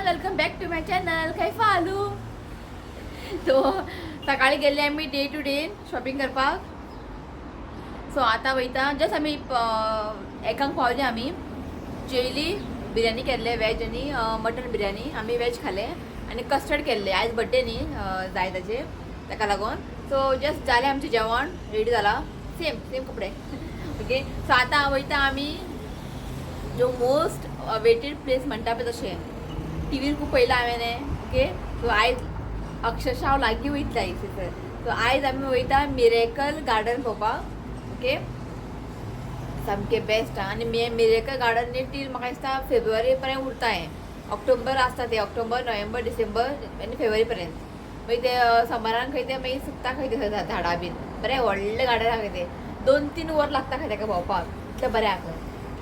Welcome back to my channel. कैफा आलू. तो सकाळी गेल्ले आमी डे टू डे शॉपिंग करपाक. सो आतां वयता. जस्ट आमी एकांक पावले. आमी जेयली, बिर्याणी केल्ले, वेज आनी मटन बिर्याणी. आमी वेज खाले आनी कस्टर्ड केल्ले. आयज बड्डे न्ही जाय ताजे, ताका लागून. सो जस्ट जालें आमचें जेवण, रेडी जाला. सेम सेम कपडे. ओके, सो आतां वयता आमी जो मोस्ट अवेटेड प्लेस म्हणटा पळय तशें टीवीर खूब पळयलां हांवें. ओके, सो आयज अक्षरशः हांव लागीं वयतलें आयज थंयसर. सो आयज आमी वयता मिरेकल गार्डन पळोवपाक. ओके, सामकें बेस्ट. आनी मिरेकल गार्डन न्ही टील म्हाका दिसता फेब्रुवारी पर्यंत उरता हें. ऑक्टोबर आसता ते, ऑक्टोबर, नोव्हेंबर, डिसेंबर आनी फेब्रुवारी पर्यंत. मागीर ते समरान खंय ते मागीर सुकता खंय ते झाडां बीन. बरें व्हडलें गार्डन आहा खंय ते. 2-3 वर लागता खंय ताका भोंवपाक, इतलें बरें आहा खंय.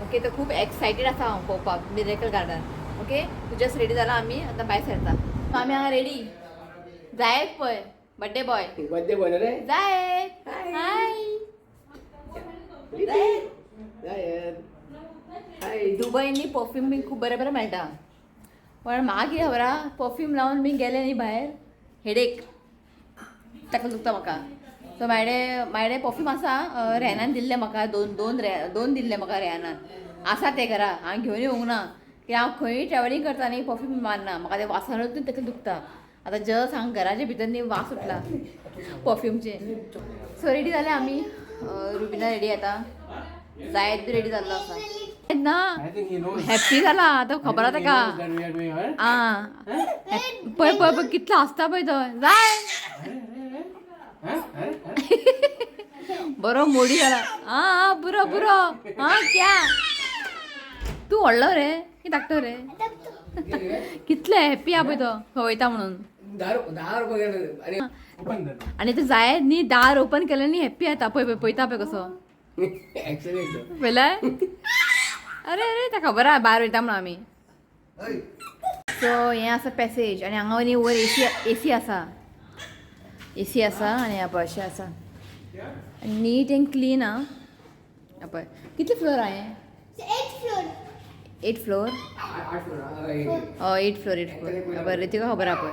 ओके, तर खूब एक्सायटेड आसा हांव पळोवपाक miracle garden. Okay, just ready जाला आमी, आतां भायर सरता. आमी हांगा रेडी जायत. पळय, बड्डे बॉय. बड्डे बॉय रे. जायत, हाय. जायत, हाय. दुबय न्ही परफ्यूम बी खूब बरें बरें मेळटा, पण म्हाका कितें खबर आहा, परफ्यूम लावन बी गेले न्ही भायर, हेडेक, ताका दुखता म्हाका. सो म्हायडे परफ्यूम आसा, रेहानान दिल्ले म्हाका. दोन दोन रे दोन दिल्ले म्हाका रेहानान. आसा ते घरा, हांव घेवन येवंक ना. कित्याक हांव खंयी ट्रॅवलिंग करता न्ही, परफ्यूम मारना. म्हाका ते वासानूच ताका दुखता. आतां जस्ट हांगा घराच्या भितर न्ही वास सुटला परफ्यूमचे. सो रेडी जाले आमी. रुबिना रेडी आतां, जायत बी रेडी जाल्लो आसा ना. I think he knows. Happy जाला आतां, खबर आहा ताका. That we are going, huh? आ, पळय पळय पळय, कितलो हांसता पळय तो जाय. Huh? Huh? Huh? बरो मोडी जाला. आ आ, पुरो पुरो. हा, क्या तूं व्हडलो रे की धाकटो रे? कितले हॅप्पी आहा पळय तो, खंय वयता म्हणून. 10 10 रुपये अरे. Open the door. आनी ते जाय न्ही, दार ओपन केलें न्ही, हॅप्पी जाता. पळय पळय, पळयता पळय कसो. Excellent. पळयलाय? अरे अरे, ताका खबर आहा भायर वयता म्हणून आमी. सो हें आसा पॅसेज आनी हांगा न्ही वयर एसी, एसी आसा, एसी आसा. आनी पळय, अशें आसा, नीट एंड क्लीन. आं, पळय, कितले फ्लोर आहा हें? Eight floor. Eight floor. 8 floor. हय, एट फ्लोर, एट फ्लोर. बरें, तिका खबर आहा पळय.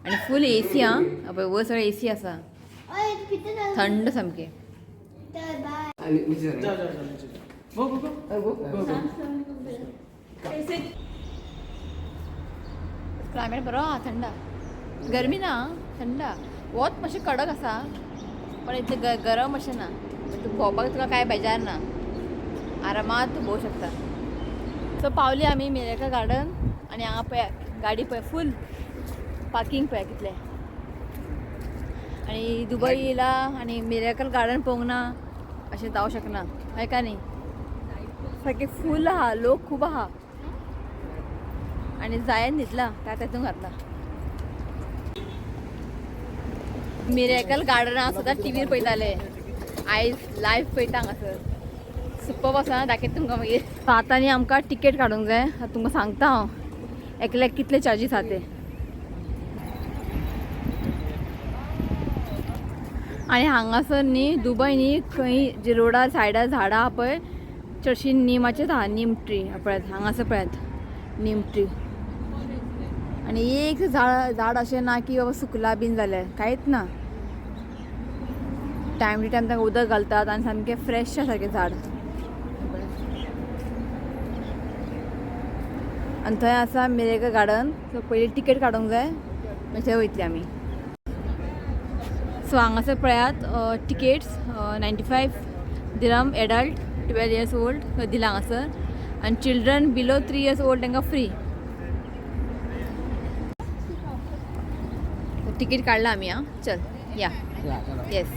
आनी फूल एसी. आं, पळय, वयर सगळें एसी आसा. थंड सामकें. नीचे. Go, go, go. Go go. Climate बरो आहा, थंड, गरमी ना, थंड. वत मातशें कडक आसा, पण इतलें गरम अशें ना. तूं भोंवपाक तुका कांय बेजार ना, आरामात तूं भोंवू शकता. सो पावली आमी मिरेकल गार्डन. आनी हांगा पळय, गाडी पळय, फूल पार्किंग पळय कितलें. आनी दुबय येयला आनी मिरेकल गार्डन पळोवंक ना अशें जावं शकना, हय का न्ही? सारकें फूल आहा, लोक खूब आहा. आनी जायन न्हिदला, काय तातूंत घातला. मिरेकल गार्डन सदांच टिवीर पळयताले, आयज लायव्ह पळयता हांगासर. सुपर आसा, दाखयता तुमकां मागीर. आतां न्ही आमकां टिकेट काडूंक जाय. आतां तुमकां सांगता हांव एकल्याक कितले चार्जीस आहा ते. आनी हांगासर न्ही दुबय न्ही खंय जे रोडार सायडार झाडां आहा पळय, चडशीं निमाचेच आहा, नीम ट्री. पळयात, हांगासर पळयात, नीम ट्री. आनी एक झाड झाड अशें ना की बाबा सुकला बीन जाल्यार, कांयच ना. टायम टू टायम तांकां उदक घालतात आनी सामकें फ्रेश सारकें झाड. आनी थंय आसा मिरेकल गार्डन. सो पयलीं टिकेट काडूंक जाय, मागीर थंय वयतली आमी. सो हांगासर पळयात, tickets 95 dirham, adult 12 years old दिला हांगासर. आनी चिल्ड्रन बिलो 3 इयर्स ओल्ड तांकां फ्री. तिकीट काडला आमी. आं, चल या. चलो. येस.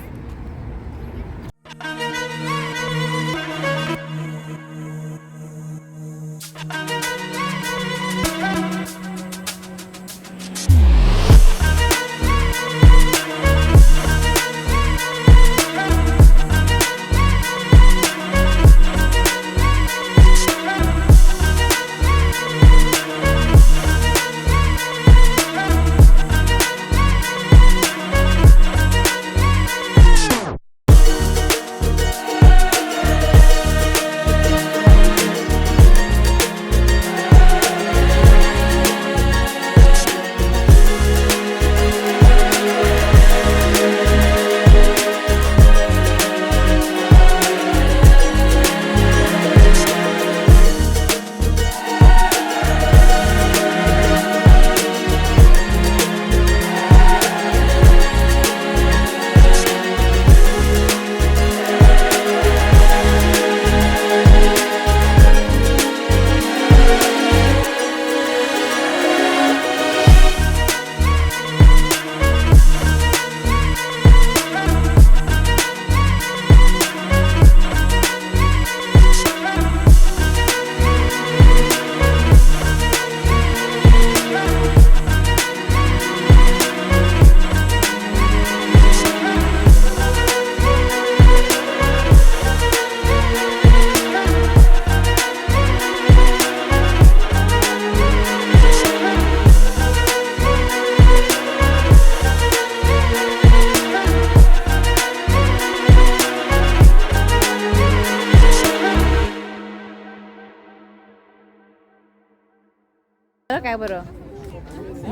काय बरो.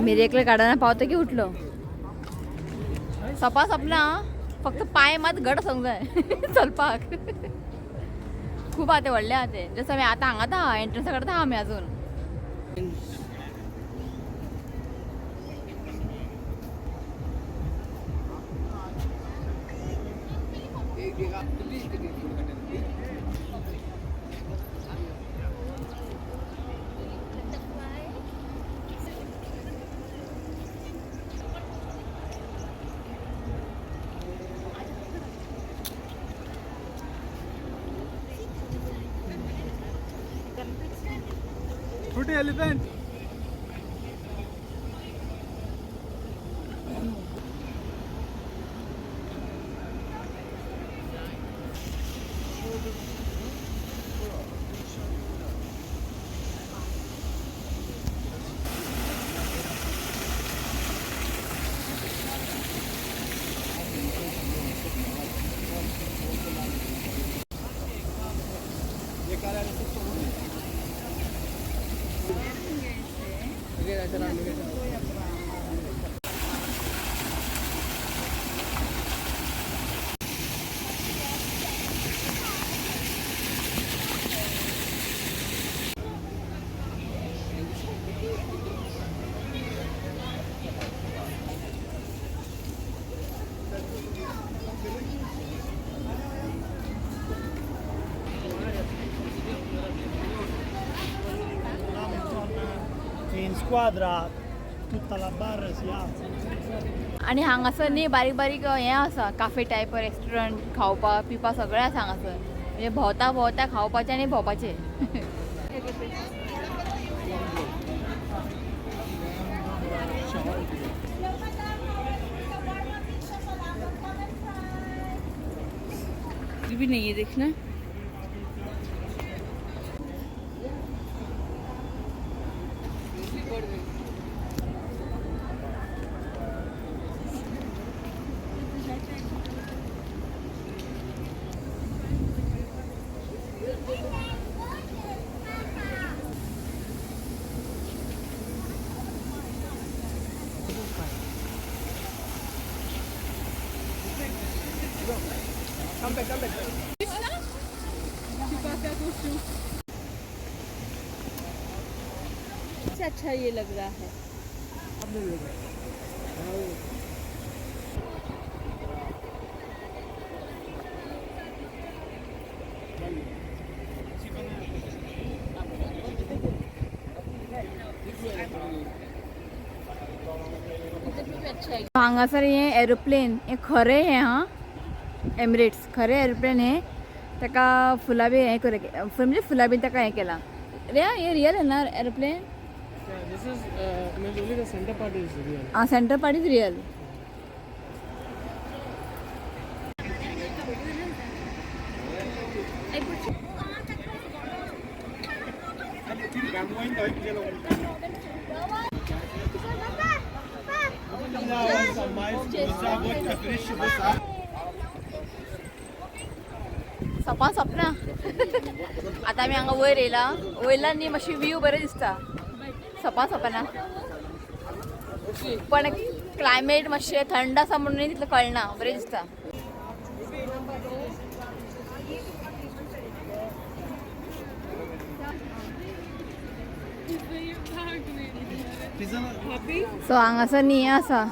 मिरेकल गार्डनान पावता की उठलो. सपा सपना फक्त पांय मात घट आसूंक जाय चलपाक. खूब आहा ते, व्हडले आहा ते. जसं आमी आतां हांगात आहा, एंट्रन्सा कडेन आहा आमी अजून. छोटे elephant. In squadra tutta la barra si alza. आनी हांगासर न्ही बारीक बारीक हें आसा, काफे टायप रेस्टॉरंट, खावपाक पिवपाक सगळें आसा हांगासर. म्हणजे भोंवता भोंवता खावपाचें आनी भोंवपाचें. भी नहीं है देखना. अच्छा ये लग रहा है. हांगासर हें एरोप्लेन हें खरें हें हां, एमिरेट्स खरें एरोप्लेन हें. ताका फुलां बी हें कर, म्हणजे फुलां बी ताका हें केलां रे. हें रियल है ना aeroplane? This is means only the center part is real. Ah, centre part is real. Sapa सपना. आता आमी हांगा वयर येयला. वयल्यान न्ही मातशी व्यू बरें दिसता. सपा सपना पण क्लायमेट मातशें थंड आसा म्हणून तितलें कळना, बरें दिसता. सो हांगासर न्ही हें आसा,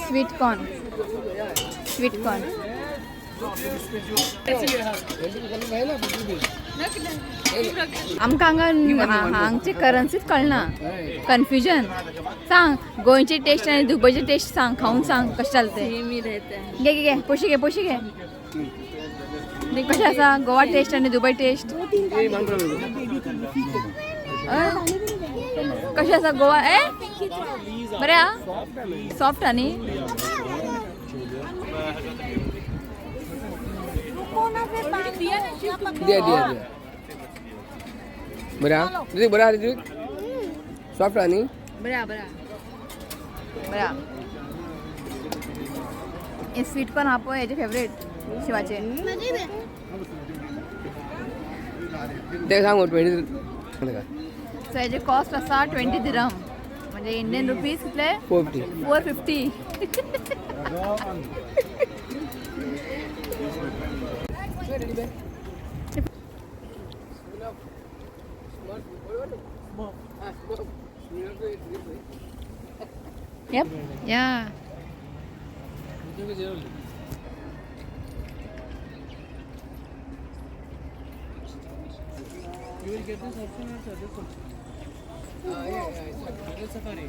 स्वीट कॉर्न. Sweet corn. आमकां हांगा हांगची करन्सीच कळना, कन्फ्युजन. सांग गोंयची टेस्ट आनी दुबयची टेस्ट सांग, खावन सांग कशें जालें तें. सेम ही रहता है. घे घे घे, पयशे घे, पयशे घे. कशें आसा गोवा टेस्ट आनी दुबय टेस्ट? कशें आसा गोवा? ए बरें आहा, सॉफ्ट आहा न्ही. दिया दिया दिया. बरं हा ऋतिक, बरं हा ऋतिक, सॉफ्ट हा न्ही? बरें आहा, बरें आहा, बरें आहा. हें स्वीट कॉर्न आहा पळय, हेजें फेवरेट शिवाचें. ते सांग 20. सो हेजे कॉस्ट आसा 20 दिरम. म्हणजे इंडियन रुपीज कितले? 450. 450. Yep. Yeah. You will get this option also, this option. Little safari.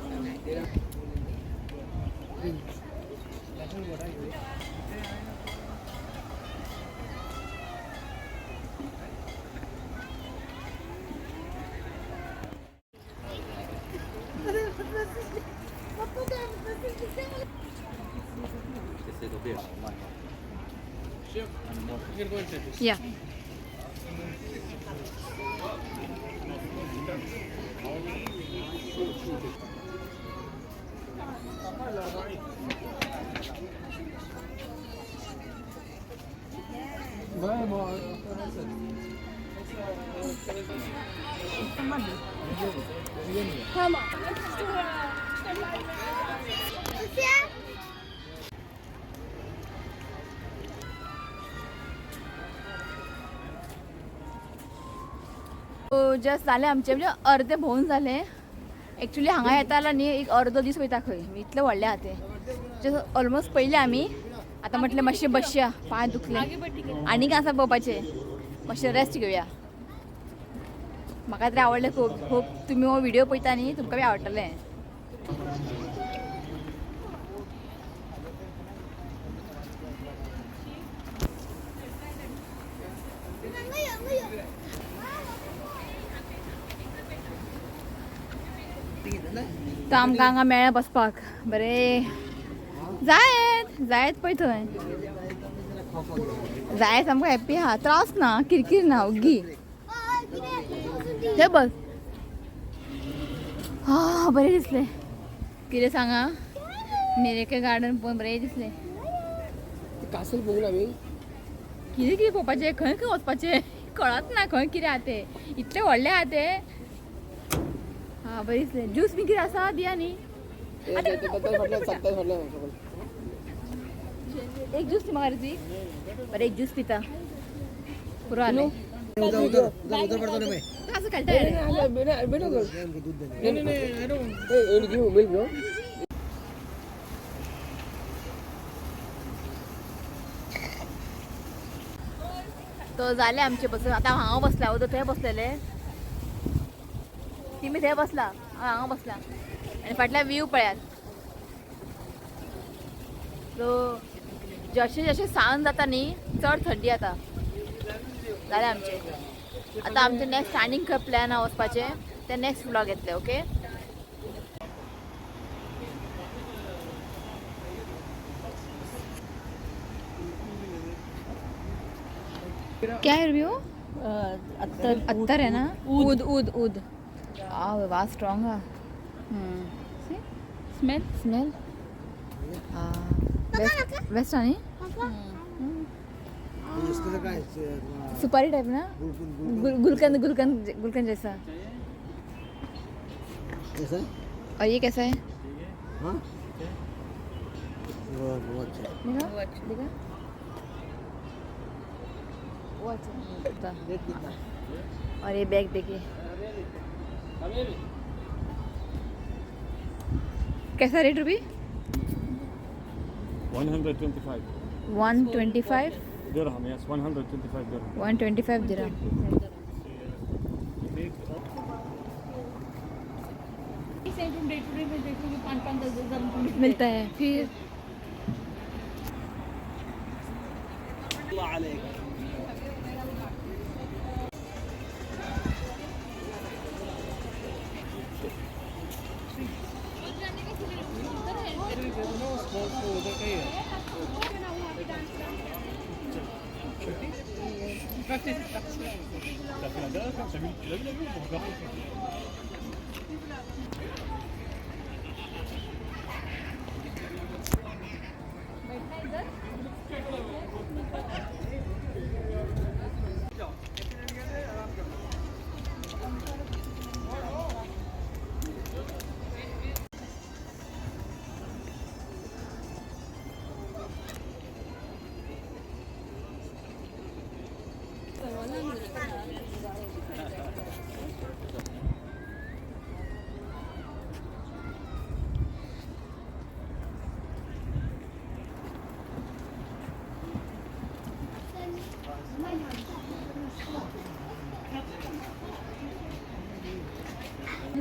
Sure. You can go inside this. Yeah. Just जालें आमचें, म्हणजे अर्दे भोंवून जालें. एक्चुली हांगा येता जाल्यार न्ही एक अर्दो दीस वयता खंय, इतलें व्हडलें आहा तें. जस्ट ऑलमोस्ट पयलें आमी, आतां म्हटलें मातशें बसया, पांय दुखले, आनीक आसा पळोवपाचें, मातशें रेस्ट घेवया. म्हाका तरी आवडलें खूब. खूब तुमी हो व्हिडिओ पळयता न्ही, तुमकां बी आवडटलें. तर आमकां हांगा मेळ्ळें बसपाक बरें. जायत जायत पळय थंय जायत सामको हॅप्पी आहा, त्रास ना, किरकीर ना, ओग्गी थंय बस. हा बरें दिसलें. कितें सांगा, मेरेके गार्डन पळोवन बरें दिसलें. कासल पळोवंक ना आमी. कितें कितें पळोवपाचें, खंय खंय वचपाचें कळत ना, खंय कितें आहा तें, इतलें व्हडलें आहा तें. हा बरें दिसलें. ज्यूस बी कितें आसा दिया न्ही. एक ज्यूस दी म्हाका ऋत्विक. बरें एक ज्यूस पिता पुरो जालें. असं खेळटा. नहीं नहीं, I don't want. Hey, you give milk, no? तो जालें आमचें बसून. आतां हांव हांगा बसला, अदो थंय बसलेले, तिमी थंय बसला, हांव हांगा बसला आनी फाटल्यान व्यू पळयात. सो जशें जशें सांज जाता न्ही चड थंडी जाता. जालें आमचें. आतां आमचें नेक्स्ट आनीक खंय प्लॅन आहा वचपाचें तें नेक्स्ट व्लॉग येतलें. ओके. क्या है रिव्यू? अत्तर. अत्तर है ना? ऊद ऊद ऊद. आ वाह स्ट्रॉन्ग है. स्मेल स्मेल बेस्ट आणि सुपारी टाइप ना, गुलकंद गुलकंद गुलकंद जैसा. और ये कैसा है? देखा देखा, वो अच्छा. और ये बैग देखिए कैसा rate Ruby? 125 125 dirham, yes, 125 dirham. 125 dirham. तुम डे टू डे में देखोगे 5-5, 10-10 हजार मिलता है फिर.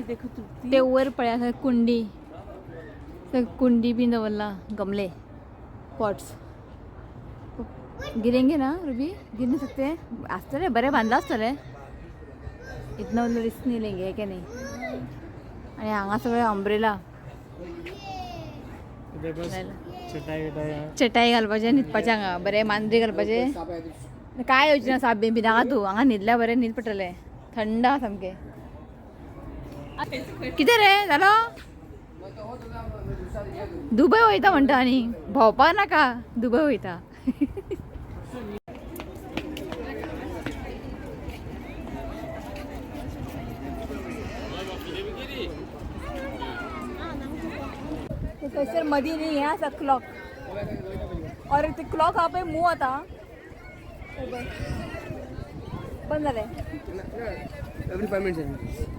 देखो तृप्ती. ते वयर पळय आसा कुंडी, थंय कुंडी बी दवरला, गमले, पॉट्स. गिरेंगे ना रुबी? गिर नहीं सकते. आसतले बरें बांदला आसतलें, इतना रिस्क नहीं लेंगे, है की नाही? आणि हांगा सगळे अंब्रेला. ते बस चटाई विटाई हा. चटाई घालपाचें, न्हिदपाचें हांगा बरें, मांद्री घालपाचें. काय येवचें ना साप बी भिनाका तूं. हांगा न्हिदल्या बरें न्हीद पडटलें, थंड आहा सामकें. कितें रे जालो? दुबय वयता म्हणटा आनी भोंवपा नाका, दुबय वयता. थंयसर मदीं न्ही हें आसा क्लॉक, और ते क्लॉक आहा पळय मूव आतां बंद जालें. Every 5 minutes.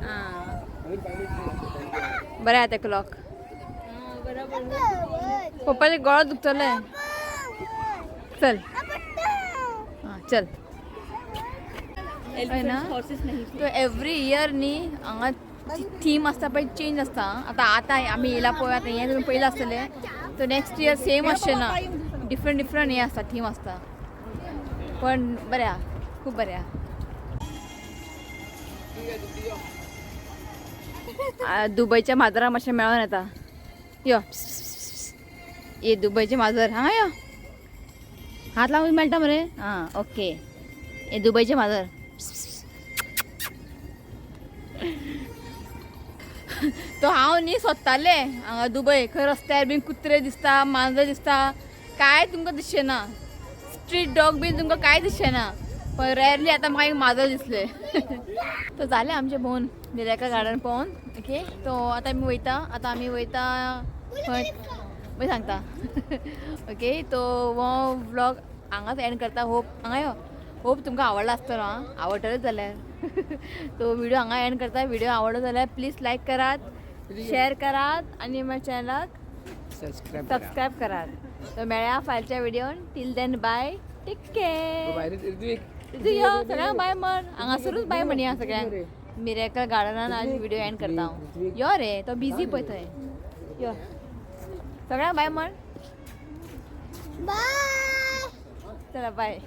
आं, Every 5 minutes. बरें आहा तें क्लॉक. पप्पाचे गळो दुखतले. चल, आं, चल. हय ना? हॉर्सेस नहीं. तो एवरी इयर न्ही हांगा थीम आसता पळय, चेंज आसता. आतां आतां आमी येयला पळय, आतां हें तुमी पयलां आसतलें, तो नेक्स्ट इयर सेम आसचें ना, डिफरंट डिफरंट हें आसता, थीम आसता. पण बरें आहा, खूब बरें आहा. दुबयच्या माजरां मातशें मेळोन येता. यो ये दुबयचें माजर, हांगा यो. हात लावून मेळटा मरे. आं, ओके. हे दुबयचें माजर. तो हांव न्ही सोदतालें हांगा दुबय खंय रस्त्यार बीन कुत्रे दिसता, मांजर दिसता, कांय तुमकां दिसचें ना. स्ट्रीट डॉग बीन तुमकां कांय दिसचें ना, पण रेरली आतां म्हाका एक माजर दिसलें. तो जालें आमचें भोंवन, मिराकल गार्डन पळोवन. ओके, तो आतां आमी वयता, आतां आमी वयता खंय मागीर सांगता. ओके, तो हो व्लॉग हांगाच एंड करता. होप हांगा यो, होप तुमकां आवडला आसतलो. आं, आवडटलेच जाल्यार तो व्हिडिओ हांगा एंड करता. व्हिडिओ आवडलो जाल्यार प्लीज लायक करात, शेअर करात आनी म्हाज्या चॅनलाक सबस्क्राईब करा. सबस्क्राईब करात. तर मेळया फायच्या व्हिडिओन. Till then bye, take care. Bye Ritwik. तूं यो, सगळ्यांक बाय म्हण. हांगासरूच बाय म्हणया सगळ्यांक. मिरेकल गार्डनान आज व्हिडिओ एंड करता हांव. यो रे, तो बिजी पळय थंय. यो, सगळ्यांक बाय म्हण. चला बाय.